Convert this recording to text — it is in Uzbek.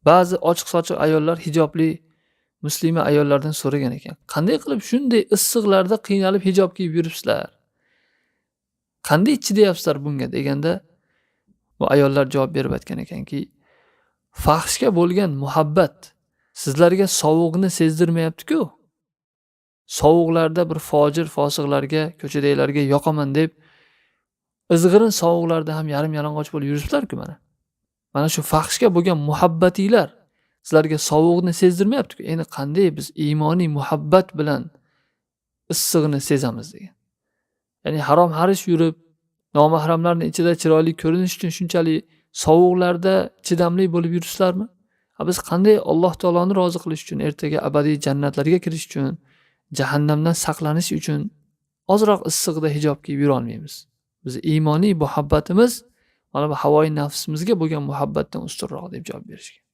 Ba'zi ochiq sochiq ayollar hijobli muslima ayollardan so'ragan ekan. Qanday qilib shunday issiqlarda qiynalib hijob kiyib yuribsizlar? Qanday chidayapsizlar bunga deganda, bu ayollar javob berib aytgan ekanki, fahshga bo'lgan muhabbat sizlarga sovuqni sezdirmayapti-ku. Sovuqlarda bir fojir fosiqlarga, ko'chadagilarga yoqaman deb izg'irin sovuqlarda ham yarim yalang'och bo'lib yuribsizlar-ku mana. Mana shu fahshga bo'lgan muhabbatinglar sizlarga sovuqni sezdirmayapti-ku. Endi qanday biz iymoniy muhabbat bilan issig'ini sezamiz degan. Ya'ni harom harish yurib, nomahramlarning ichida chiroyli ko'rinish uchun shunchalik sovuqlarda chidamli bo'lib yuribsizlarmi? Biz qanday Alloh taoloni rozi qilish uchun, ertaga abadiy jannatlarga kirish uchun, jahannamdan saqlanish uchun ozroq issiqda hijob kiyib yura olmaymiz? Biz iymoniy muhabbatimiz mana bu havoyi nafsimizga bo'lgan muhabbatdan ustunroq deb javob berishgan.